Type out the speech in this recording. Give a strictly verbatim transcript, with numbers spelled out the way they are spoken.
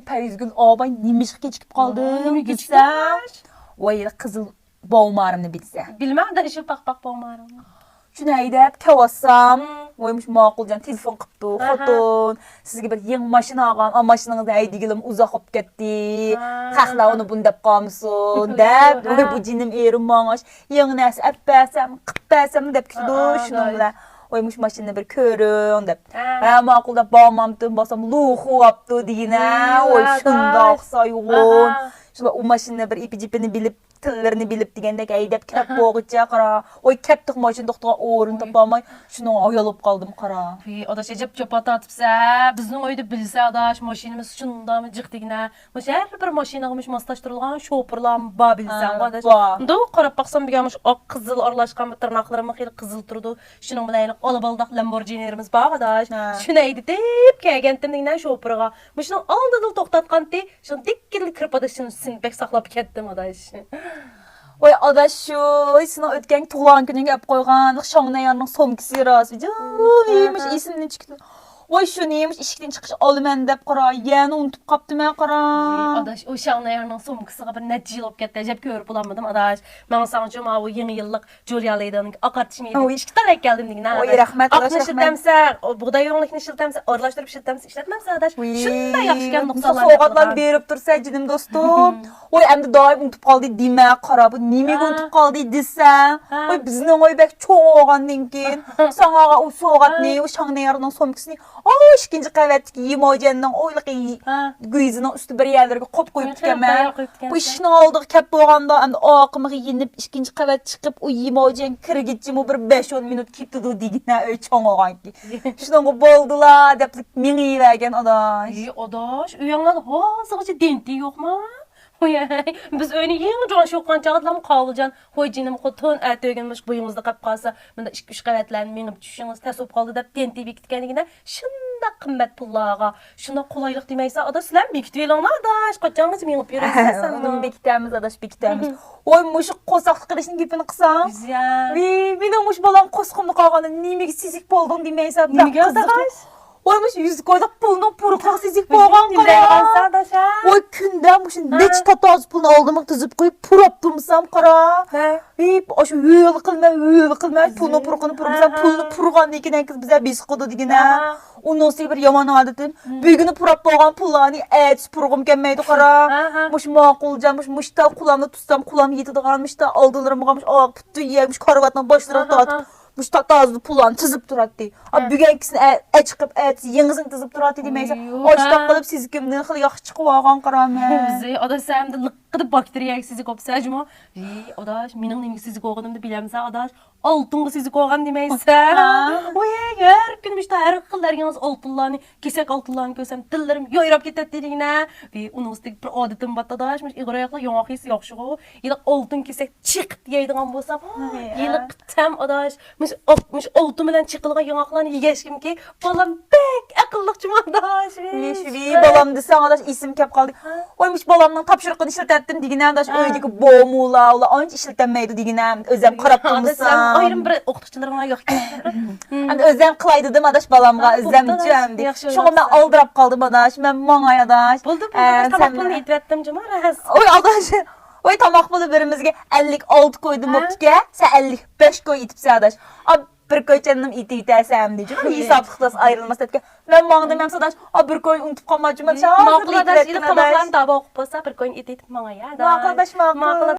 پەيزىگۈل ئاباي نېمىشقا كېچىكىپ قالدىڭ دېسە، دېسە، ۋاي، قىزىل بوغمارىمنى بىلسە. بىلمەڭ، دەل شۇ پاق-پاق بوغمارىمنى. شۇنى ھەيدەپ كەۋاتسام، ۋاي، مۇشۇ ماقۇلجان تېلېفون قىپتۇ، خوتۇن، سىزگە بىر يېڭى ماشىنا ئالغان، ئا، ماشىنىڭىزنى ھەيدىگىلىمۇ ئۇزاق بولۇپ كەتتى. خەقلەر ئۇنى بۇنى دەپ قالمىسۇن دەپ، ۋاي، بۇ جېنىم ئېرىم ماڭا يېڭى نەرسە ئەپ بەرسەم، قىپ بەرسەم دەپ كېتىدۇ، شۇنىڭ بىلەن. ۋاي، مۇشۇ ماشىنىنى بىر كۆرۈڭ دەپ. ھە، ماقۇل دەپ بارمامتىم، بارسام لۇخۇ ئاپتۇ دېگىنە. ۋاي، شۇنداق سايغۇن. شۇنداق ئۇ ماشىنىنى بىر ئېپى-جېپىنى بىلىپ، تىللىرىنى بىلىپ دېگەندەك ھەيدەپ كەپ بولغۇچە قارا. ۋاي، كەپتۇق ماشىنا توختىغان ئورۇن تاپالماي، شۇنىڭغا ھايال بولۇپ قالدىم قارا. ۋىي، ئاداش، ئەجەب جاپا تارتىپسە. بىزنىڭ ئۆيدە بىلسە، ئاداش، ماشىنىمىز شۇنداقمۇ جىق دېگىنە. مۇشۇ ھەر بىر ماشىنىغا مۇشۇ ماسلاشتۇرۇلغان شوپۇرلارمۇ بار بىلسەڭ، ئاداش. مۇنداق قاراپ باقسام، بۈگۈن مۇشۇ ئاق قىزىل ئارىلاشقان بىر تىرناقلىرىممۇ خېلى قىزىل تۇرىدۇ. شۇنىڭ بىلەن ھېلىقى ئالا بالداق لامبورجىنىلىرىمىز بار، ئاداش. شۇنى ھەيدىتىپ كەلگەنتىم دېگىنە شوپۇرغا. مۇشۇنىڭ ئالدىدىلا توختاتقانتى، شۇنىڭ دىككىدىلا كىرىپ، ئاداش، شۇنى سېنى بەك ساقلاپ كەتتىم، ئاداش. ۋاي ئاداش، شۇ سېنىڭ ئۆتكەن تۇغۇلغان كۈنۈڭگە ئەپ قويغان شاڭنەيارنىڭ سومكىسى راست. نېمىش ئېسىمدىن چىقتى. ۋاي شۇ نېمىش ئىشىكتىن چىقىش ئالىمەن دەپ قارا، يەنە ئۇنتۇپ قاپتىمەن قارا. ئاداش، ئۇ شاڭنەيارنىڭ سومكىسىغا بىر نەچچە يىل بولۇپ كەتتى، ئەجەب كۆرۈپ بولالمىدىم، ئاداش. ماڭساڭچۇ ماۋۇ يېڭى يىللىق جۇليا لەيدىنىڭ ئاقارتىش مېيىدىن ئىككى تال ئەكەلدىم دېگىنە، ئاداش. ئاقنى ئىشلىتەمسە، بۇغداي يۆڭلۈكنى ئىشلىتەمسە، ئارىلاشتۇرۇپ ئىشلىتەمسە، ئىشلەتمەمسە، ئاداش. شۇنداق ياخشىكەن، نۇقسانلار. سوۋغاتلارنى بېرىپ تۇرسەن، جېنىم دوستۇم. ۋاي ئەمدى دائىم ئۇنتۇپ قالدى دېمە، قارا، بۇ نېمىگە ئۇنتۇپ قالدى دېسەڭ. ۋاي بىزنىڭ ئۆي بەك چوڭ بولغاندىن كېيىن ساڭا ئۇ سوۋغاتنى، ئۇ شاڭنەيارنىڭ سومكىسىنى، ئاۋۇ ئىككىنچى قەۋەتتىكى يىماۋجيەننىڭ ئۇ ھېلىقى گۈيزىنىڭ ئۈستى بىر يەرلىرىگە قويۇپ قويۇپتىكەنمەن. بۇ ئىشىكنىڭ ئالدىغا كەپ بولغاندا ئەمدى ئارقىمغا يېنىپ ئىككىنچى قەۋەت چىقىپ ئۇ يىماۋجيەن كىرگىچىمۇ بىر بەش ئون مىنۇت كېتىدۇ دېگىنە، ئۆي چوڭ بولغانكى. شۇنىڭغا بولدىلا دەپلا مېڭىۋەرگەن ئاداش. ئى ئاداش، ئۆيۈڭلاردا ھازىرغىچە دېنتى يوقما؟ ۋاي، بىز ئۆينى يېڭى جوڭشىۋاتقان چاغدىلا قاۋۇلجان، ۋاي جېنىم خوتۇن، ئەتە ئۆگۈن مۇشۇ بويىڭىزدا قېلىپ قالسا، مۇنداق ئىككى ئۈچ قەۋەتلەرنى مېڭىپ چۈشۈشىڭىز تەس بولۇپ قالدى دەپ دېنتى بېكىتكەن دېگىنە، شۇنداق قىممەت پۇللارغا، شۇنداق قولايلىق دېمەيسەن ئاداش، سىلەر بېكىتىۋېلىڭلار ئاداش، قاچانغىچە مېڭىپ يۈرىسىلەر سىلەر. ئۇنىمۇ بېكىتەمىز ئاداش، بېكىتەمىز. ۋاي مۇشۇ قورساقلىق قىلىشنىڭ گېپىنى قىلساڭ، ۋىي، مېنىڭ مۇشۇ بالام قورسىقىمدا قالغاندا نېمىگە سېزىك بولدۇڭ دېمەيسەن. نېمىگە ئاداش؟ ۋاي مۇشۇ يۈزۈك ئويلۇق پۇلنىڭ پۇرىقىغا سېزىك بولغان قارا. ۋاي كۈندە مۇشۇ نەچچە تاتازا پۇلنى ئالدىمغا تىزىپ قويۇپ پۇراپ تۇرمىسام قارا. ۋىي ئاشۇ ھۆل قىلماي، ھۆل قىلماي پۇلنىڭ پۇرىقىنى پۇرىمىسام، پۇلنى پۇرىغاندىن كېيىن كىز بىزە بېسىقىدۇ دېگىنە. ئۇنىڭ ئۈستىگە بىر يامان ئادىتىم، بۈگۈنى پۇراپ بولغان پۇللارنى ئەتىسى پۇرىغۇم كەلمەيدۇ قارا. مۇشۇ ماقۇلجان، مۇشۇ مۇشتا قولامدا تۇتسام قولام يېتىدىغان، مۇشتا ئالدىلىرىمغا مۇشۇ ئاق پۈتۈن يەر مۇشۇ كارىۋاتنىڭ باشلىرىغا تارتىپ مۇشۇ تاتازىدا پۇللارنى تىزىپ تۇراتتى. بۈگۈنكىسىنى ئەچىقىپ ئەتىسى يېڭىسىنى تىزىپ تۇراتتى دېمەيسەن. ئاشۇنداق قىلىپ سېزىكىمدىن خېلى ياخشى چىقىپ ئالغان قارا مەن. ئاداش سەن ئەمدى لىققىدە باكتېرىيەگە سېزىك بوپسەن جۇمۇ. ئاداش مېنىڭ نېمىگە سېزىك بولغىنىمنى بىلەمسەن ئاداش؟ ئالتۇنغا سېزىك بولغان دېمەيسەن. ۋاي ھەر كۈنى مۇشتا ھەر خىل رەڭگىڭىز ئالتۇنلارنى، كېسەك ئالتۇنلارنى كۆرسەم دىللىرىم يايراپ كېتەتتى دېگىنە. ۋى ئۇنىڭ ئۈستىگە بىر ئادىتىم بار ئاداش، مۇشۇ ئېغىر ئاياقلار ياڭاق يېسە ياخشىغۇ. ھېلىقى ئالتۇن كېسەك چېقىپ يەيدىغان بولسام، ھېلىقى تەم ئاداش. مۇشۇ ئالتۇن بىلەن چېقىلغان ياڭاقلارنى يېگەچكىمكى بالام بەك ئەقىللىق جۇمۇ ئاداش. ۋى بالام دېسەڭ ئاداش ئېسىم كەپ قالدى. ۋاي مۇشۇ بالامنىڭ تاپشۇرۇقىنى ئىشلىتەتتىم دېگىنە ئاداش، ئۆيدىكى بومۇلا ئۇلار ئانچە ئىشلىتەلمەيدۇ دېگىنە، ئۆزەم قاراپ تۇرمىسام. ئايرىم بىر ئوقۇتقۇچىلىرىڭلار يوق ئىكەن. ئەمدى ئۆزەم قىلاي دېدىم ئاداش بالامغا، ئۆزەمچۇ ئەمدى. شۇڭا مەن ئالدىراپ قالدىم ئاداش، مەن ماڭاي ئاداش. بولدى، بولدى، تاماق پۇلىنى ئېيتىۋەتتىم جۇمۇ راست. ۋاي ئاداش، ۋاي تاماق پۇلى بىرىمىزگە ئەللىك ئالتە كويدىن بوپتىكەن، سەن ئەللىك بەش كوي ئېتىپسەن ئاداش. بىر كوي چەندىم ئېتىۋېتەرسەن ئەمدى جۇمۇ، ھېسابلىق تاس ئايرىلماس دەپكەن. مەن ماڭدىم ئەمسە ئاداش، ئا بىر كوينى ئۇنتۇپ قالماچۇ، مەن ھازىر ماقۇل ئاداش، ئېتىۋەتتىم ئاداش. تاماقلارنى داۋا ئوقۇپ بولسا بىر كوينى ئېتىۋېتىپ ماڭاي ئاداش. ماقۇل ئاداش، ماقۇل.